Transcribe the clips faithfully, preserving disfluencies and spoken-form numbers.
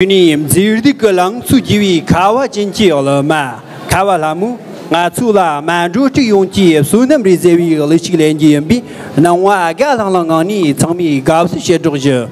ནས་མཛེས་སྡུག་གི་ལང་ཚོ་རྒྱས་པའི་ཁ་བ་ཅན་གྱི་གླུ་མ། ཁ་བ་ལྷ་མོ། ང་ཚོ་ལ་སྨན་གྲོས་སྤྲད་ཡོང་གི་བསོད་ནམས་རེད་ཟེར་བའི་གླུ་ཞིག་ལེན་རྒྱུ་ཡིན་པས། སྣང་བ་དགའ་ལྷང་ལྷང་ངང་ནས་ཚང་མས་དགའ་བསུ་བྱེད་རོགས་ཞུ།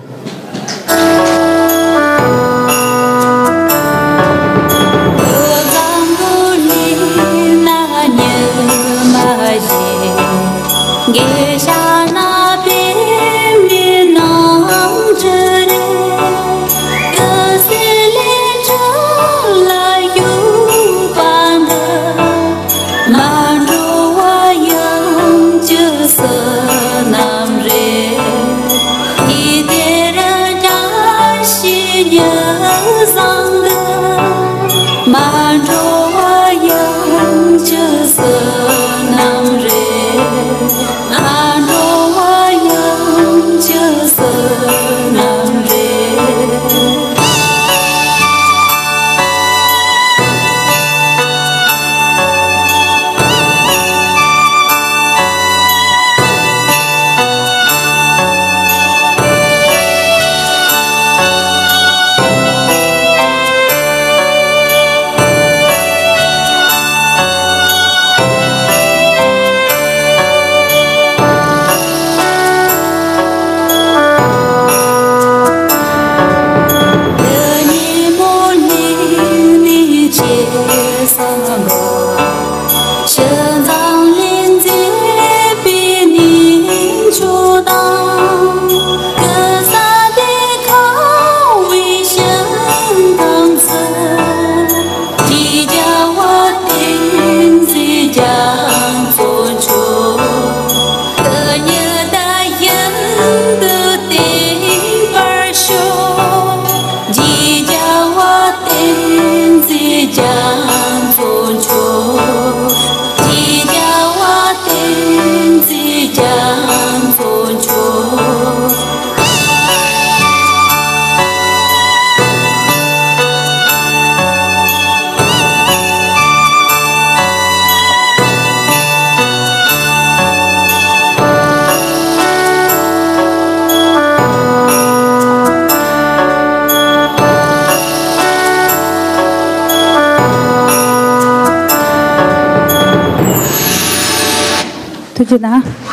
ཐུགས་རྗེ་གནང་།